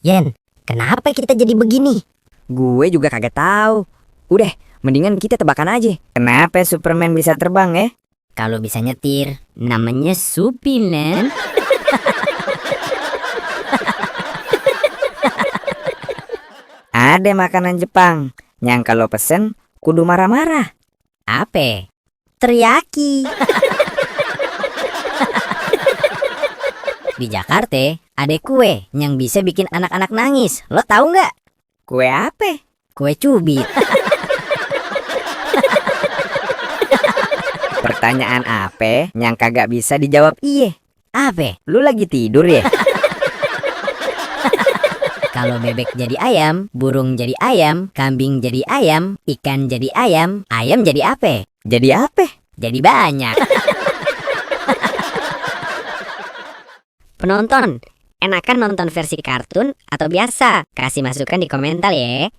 Yen, kenapa kita jadi begini? Gue juga kagak tahu. Udah, mendingan kita tebakan aja. Kenapa Superman bisa terbang ya? Kalau bisa nyetir, namanya Supiman. Ada makanan Jepang yang kalau pesen kudu marah-marah. Apa? Teriyaki. Di Jakarta ada kue yang bisa bikin anak-anak nangis. Lo tahu nggak? Kue apa? Kue cubit. Pertanyaan apa yang kagak bisa dijawab iye? Apa? Lu lagi tidur ya? Kalau bebek jadi ayam, burung jadi ayam, kambing jadi ayam, ikan jadi ayam jadi apa? Jadi apa? Jadi banyak. Penonton, enakan nonton versi kartun atau biasa? Kasih masukan di komentar ya.